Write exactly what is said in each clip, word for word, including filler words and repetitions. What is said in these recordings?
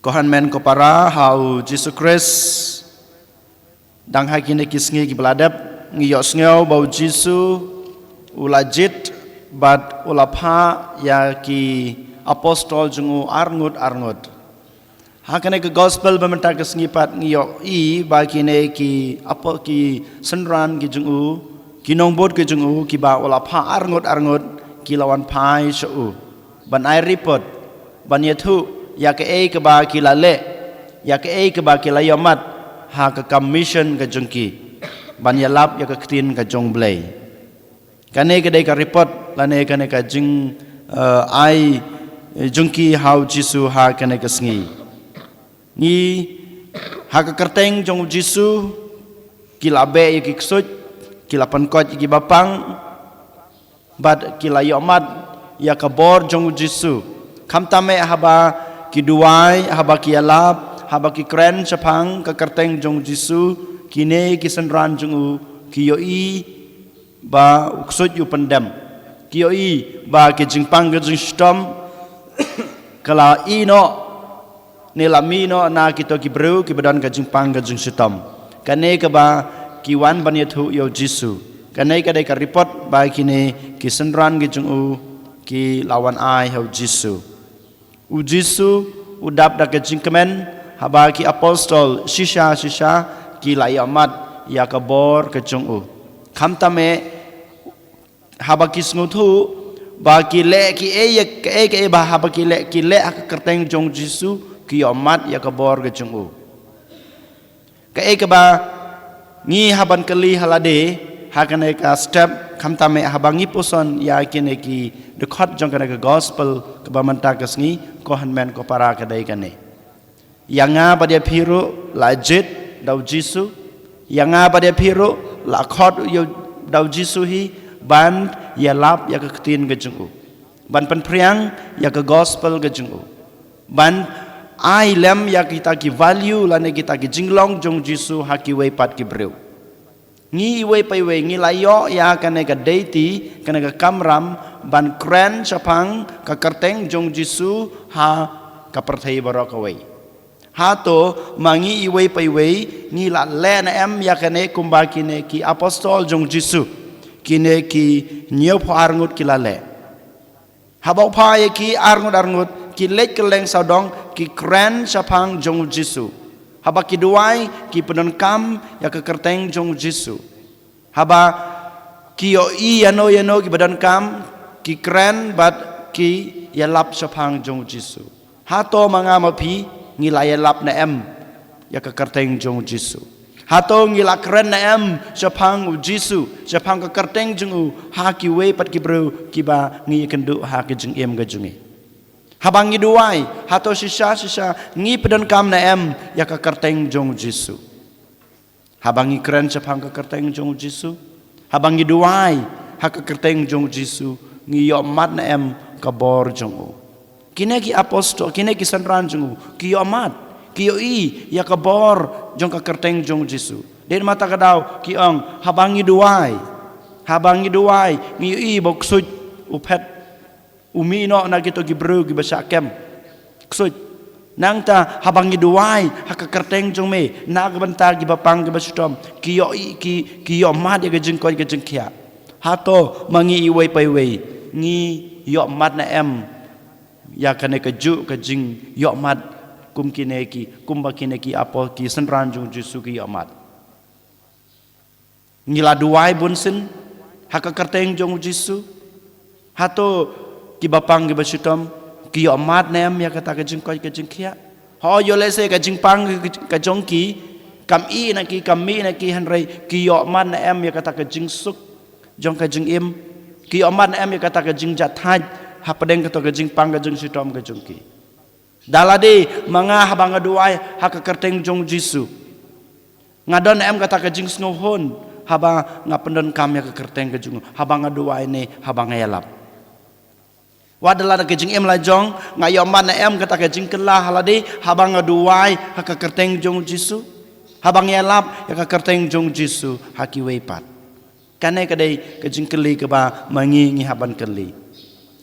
Ko hynmen ko para ha u Jisu Khrist, dang ha kine ki sngi kiba la dep, ngi ïohsngew ba u Jisu u la jied bad u la phah ïa ki apostol jong u arngut arngut. Ha kane ka gospel ba mynta ka sngi pat ngi ïohi ba kine ki apo-, ki synran ki jong u, ki nongbud ki jong u, kiba u la phah arngut arngut, ki la wan phai sha u ban ai report, ban ïathuh ïa kaei kaba ki la leh, ïa kaei kaba ki la ïohmad ha ka kam mission ka jong ki, ban ïalap ïa ka ktien ka jong U Blei. Kane ka dei ka report lane kane ka jing, eh, ai, eh, jong ki ha u Jisu ha kane ka sngi. Ngi, ha ka kyrteng jong u Jisu, ki la beh ïa ki ksuid, ki la pynkoit ïa ki bapang, bad ki la ïohmad ïa ka bor jong u Jisu. Khamtam eh haba ki duwai, haba ki ïalap, haba ki kren shaphang ka kyrteng jong u Jisu, kine ki synran jong u, ki ïohi ba u ksuid u pyndem. Ki ïohi ba ki jingpang ka jingshitom ka la ïeh noh, ne la mih noh na kito ki briew kiba don ka jingpang ka jingshitom. Kane kaba ki wan ban ïathuh ïa u Jisu. Kane ka dei ka report ba kine ki synran ki jong u ki la wan ai ha u Jisu. U Jisu u dap da ka jingkmen haba ki apostol shisha shisha ki la ïohmad ïa ka bor ka jong u. Khamtam eh haba ki sngewthuh ba ki leh kiei kaei kaei ba haba ki leh, ki leh ha ka kyrteng jong u Jisu, ki ïohmad ïa ka bor ka jong u. Kaei kaba ngi hap ban kylli ha lade ha kane ka step, khamtam eh haba ngi puson ïa kine ki dkhot jong kane ka gospel kaba mynta ka sngi, ko hynmen ko para, ka dei kane: Ïa nga bad ïa phi ruh la jied da u Jisu. Ïa nga bad ïa phi ruh la khot ïa u, da u Jisu hi ban ïalap ïa ka ktien ka jong u, ban pynphriang ïa ka gospel ka jong u, ban ai lem ïa kita ki value lane kita ki jinglong jong u Jisu ha kiwei pat ki briew. Ngi iwei pa iwei ngi la ïoh ïa kane ka duty, kane ka kamram ban kren shaphang ka kyrteng jong u Jisu ha ka pyrthei baroh kawei. Hato ma ngi iwei pa iwei ngi la leh ne em ïa kane kumba kine ki apostol jong u Jisu, kine ki hynñiewphew ar ngut ki la leh? Haba u phah ïa ki arngut arngut, ki leit kylleng sawdong, ki kren shaphang jong u Jisu. Haba ki duwai, ki pyndonkam ïa ka kyrteng jong u Jisu. Haba ki ïohi ïano ïano kiba donkam, ki kren bad ki ïalap shaphang jong u Jisu. Hato ma nga ma phi ngi la ïalap ne em ïa ka kyrteng jong u Jisu? Hato ngi la kren ne em shaphang u Jisu, shaphang ka kyrteng jong u, ha kiwei pat ki briew kiba ngi ïakynduh ha ka jingim ka jong ngi? Haba ngi duwai, hato shisha shisha ngi pyndonkam ne em ïa ka kyrteng jong u Jisu? Haba ngi kren shaphang ka kyrteng jong u Jisu, haba ngi duwai ha ka kyrteng jong u Jisu, ngi ïohmad ne em ka bor jong u? Kine ki apostol, kine ki synran jong u, ki ïohmad, ki ïohi ïa ka bor jong ka kyrteng jong u Jisu. Dei namar kata ka daw ki ong, haba ngi duwai, haba ngi duwai, ngi ïohi ba u ksuid u phet, u mih noh na kito ki briew kiba shah kem. Ksuid. Nangta haba ngi duwai ha ka kyrteng jong me na ka bynta ki bapang kiba shitom, ki ïohi, ki, ki ïohmad ïa ka jingkoit ka jingkhiah. Hato ma ngi iwei pa iwei ngi ïohmad ne em ïa kane kajuh ka jingïohmad kum kine ki, kumba kine ki apo-, ki synran jong u Jisu ki ïohmad? Ngi la duwai bunsien ha ka kyrteng jong u Jisu? Hato ki bapang kiba shitom ki ïohmad ne em ïa kata ka jingkoit ka jingkhiah? Hooid, ïoh lehse ka jingpang ka, ka jong ki kam ïeh na ki, kam mih na ki, hynrei ki ïohmad ne em ïa kata ka jingsuk jong ka jingim? Ki ïohmad ne em ïa kata ka jingjahthait hapdeng kato ka jingpang ka jingshitom ka jong ki? Da lade ma nga haba nga duwai ha ka kyrteng jong u Jisu, nga don ne em kata ka jingsngewhun haba nga pyndonkam ïa ka kyrteng ka jong u, haba nga duwai ne haba nga ïalap? Wat da lade ka jingim la jong, nga ïohmad ne em kata ka jingkylla ha lade haba nga duwai ha ka kyrteng jong u Jisu, haba nga ïalap ïa ka kyrteng jong u Jisu ha kiwei pat? Kane ka dei ka jingkylli kaba ma ngi ngi hap ban kylli.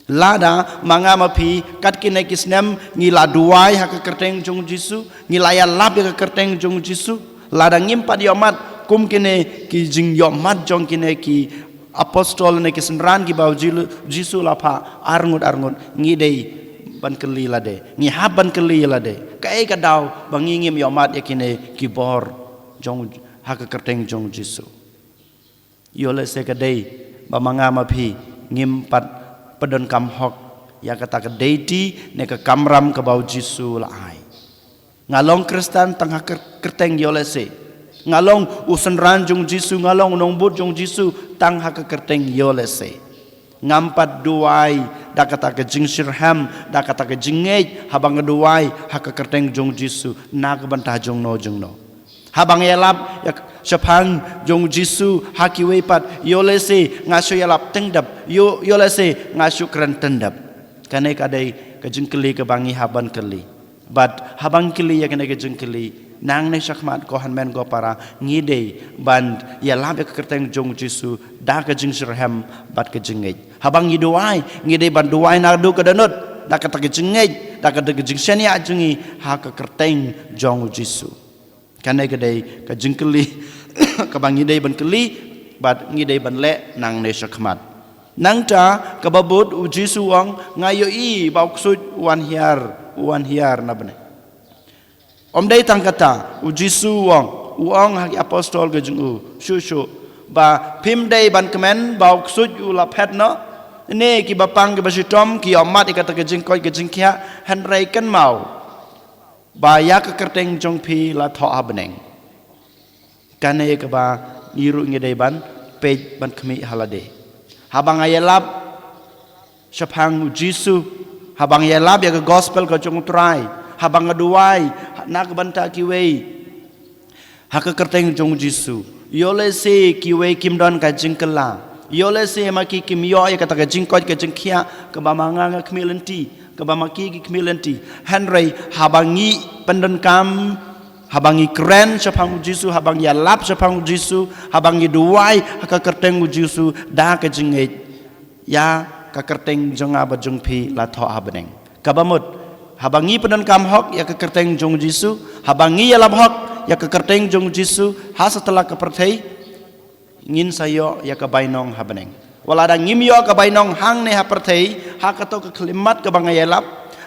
Lada ma nga ma phi kat kine ki snem ngi la duwai ha ka kyrteng jong Jisu, ngi la ïalap ïa ka kyrteng jong Jisu, lada ngim pat ïohmad kum kine ki jingïohmad jong kine ki apostol ne ki synran kiba u Jisu la phah arngut arngut, ngi dei ban kylli lade, ngi hap ban kylli lade, kaei ka daw ba ngi ngim ïohmad ïa kine ki bor jong, ha ka kyrteng jong Jisu. Ïoh lehse ka dei ba ma nga ma phi ngim pat pyndonkam hok ïa kata ka deiti ne ka kamram kaba u Jisu la ai. Nga long Khristan tang ha kyr-, kyrteng, ïoh lehse. Nga long u synran jong u Jisu, nga long u nongbud jong u Jisu tang ha ka kyrteng, ïoh lehse. Ngam pat duwai da kata ka jingshitrhem, da kata ka jingngeit, haba nga duwai ha ka kyrteng jong u Jisu, na ka bynta jongno jongno. Haba nga ïalap ïa k-, shaphang jong u Jisu ha kiwei pat, ïoh lehse nga shu ïalap tyngdep, ïoh, ïoh lehse nga shu kren tyngdep. Kane ka dei ka jingkylli kaba ngi hap ban kylli. Bad haba ngi kylli ïa kane ka jingkylli, nangne shakhmat, ko hynmen ko para, ngi dei ban ïalap ïa ka kyrteng jong u Jisu da ka jingshitrhem bad ka jingngeit. Haba ngi duwai, ngi dei ban duwai naduh ka dohnud, da kata ka jingngeit, da kata ka jingshaniah jong ngi ha ka kyrteng jong u Jisu. Kane ka dei ka jingkylli kaba ngi dei ban kylli bad ngi dei ban leh nangne shakhmat. Nangta kaba bud, u Jisu u ong, nga ïohi ba u ksuid u wan hiar, u wan hiar na bneng. Ym dei tang kata, u Jisu u ong, u ong ha ki apostol ka jong u, shuh shuh, ba phim dei ban kmen ba u ksuid u la phet noh. Ne kiba pang kiba shitom ki ïohmad ïa kata ka jingkoit ka jingkhiah, hynrei kynmaw ba ïa ka kyrteng jong phi la thoh ha bneng. Kane kaba ngi ruh ngi dei ban peit ban khmih ha lade. Haba nga ïalap shaphang u Jisu, haba nga ïalap ïa ka gospel ka jong u Trai, haba nga duwai na ka bynta kiwei ha ka kyrteng jong u Jisu, ïoh lehse kiwei kim don ka jingkylla, ïoh lehse ma ki kim ïoh ïa kata ka jingkoit ka jingkhiah kaba ma nga nga khmih lynti, kaba ma ki ki khmih lynti. Hynrei haba ngi pyndonkam, haba ngi kren shaphang u Jisu, haba ngi ïalap shaphang u Jisu, haba ngi duwai ha ka kyrteng u Jisu da ka jingngeit, ïa ka kyrteng jong nga bad jong phi la thoh ha bneng. Kaba mut, haba ngi pyndonkam hok ïa ka kyrteng jong u Jisu, haba ngi ïalap hok ïa ka kyrteng jong u Jisu ha satlak ka pyrthei, ngin sa ïoh ïa ka bainong ha bneng. Wat lada ngim ïoh ka bainong hangne ha pyrthei ha kato ka khyllipmat kaba nga ïalap,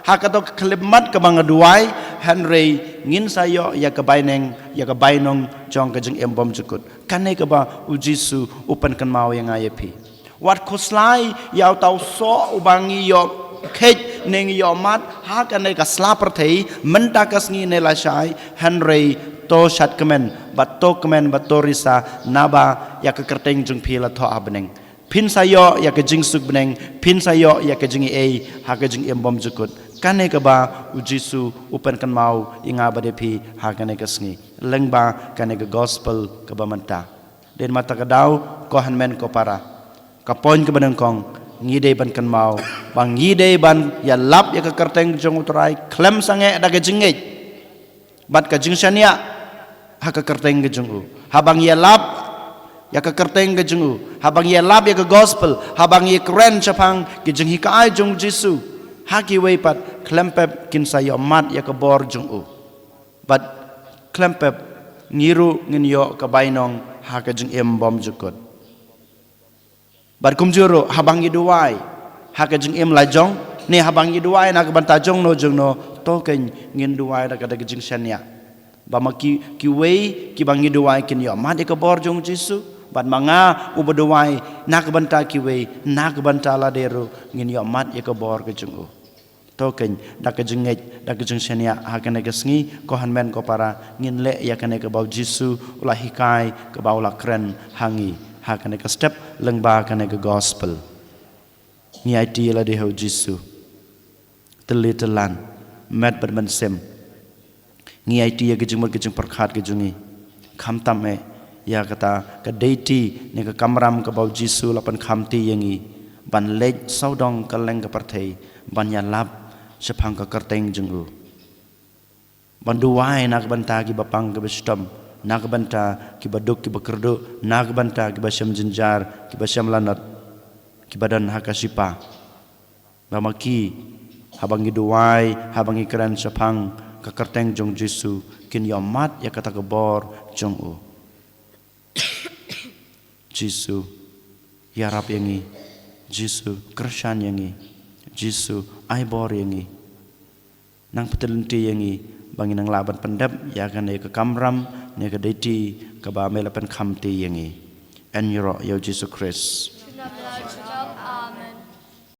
ha kato ka khyllipmat kaba nga duwai, hynrei ngin sa ïoh ïa ka baineng, ïa ka bainong jong ka jingim bymjukut. Kane kaba u Jisu u pynkynmaw ïa nga ïa phi. Wat khuslai ïa uta u soh uba ngi ïoh kheit ne ngi ïohmad ha kane ka sla pyrthei mynta ka sngi ne lashai, hynrei to shad kmen bad to kmen bad to risa, naba ïa ka kyrteng jong phi la thoh ha bneng. Phin sa ïoh ïa ka jingsuk bneng, phin sa ïoh ïa ka jingaiei ha ka jingim bymjukut. Kane kaba u Jisu u pynkynmaw ïa nga bad ïa phi ha kane ka sngi lyngba kane ka gospel kaba mynta. Dei namar kata ka daw, ko hynmen ko para, ka point kaba nyngkong, ngi dei ban kynmaw ba ngi dei ban ïalap ïa ka kyrteng jong u Trai khlem sangeh da ka jingngeit bad ka jingshaniah ha ka kyrteng ka jong u. Haba ngi ïalap ïa ka kyrteng ka jong u, haba ngi ïalap ïa ka gospel, haba ngi kren shaphang ki jinghikai jong u Jisu ha kiwei pat, khlem pep kin sa ïohmad ïa ka bor jong u. Bad khlem pep ngi ruh ngin ïoh ka bainong ha ka jingim bymjukut. Bad kumjuh ruh haba ngi duwai ha ka jingim la jong, ne haba ngi duwai na ka bynta jongno jongno, to kein ngin duwai da ka, da ka jingshaniah ba ma ki, kiwei kiba ngi duwai kin ïohmad ïa ka bor jong u Jisu, bad ma nga uba duwai na ka bynta kiwei, na ka bynta lade ruh ngin ïohmad ïa ka bor ka jong u. To kein, da ka jingngeit, da ka jingshaniah ha kane ka sngi, ko hynmen ko para, ngin leh ïa kane kaba u Jisu u la hikai, kaba u la kren ha ngi ha kane ka step lyngba kane ka gospel. Ngi aiti ïa lade ha u Jisu, tylli tyllan, met bad mynsiem. Ngi aiti ïa ka jingmut ka jingpyrkhat ka jong ngi, khamtam eh ïa kata ka deiti ne ka kamram kaba u Jisu la pynkhamti ïa ngi, ban leit sawdong kylleng ka pyrthei ban ïalap shaphang ka kyrteng jong u, ban duwai na ka bynta kiba pang kiba shitom, na ka bynta kiba duk kiba kyrduh, na ka bynta kiba shem jynjar, kiba shem lanot, kiba don ha ka shipa. Ba ma ki, haba ngi duwai, haba ngi kren shaphang ka kyrteng jong Jisu, kin ïohmad ïa kata ka bor jong u. Jisu, ïarap ïa ngi. Jisu, kyrshan ïa ngi. Jisu, ai bor ïa ngi. Nang pyllun lynti ïa ngi, ba ngi nang lah ban pyndep ïa kane ka kamram, ne ka duty, kaba me la pynkham te ïa ngi. Yn ïaroh ïa u Jisu Khrist.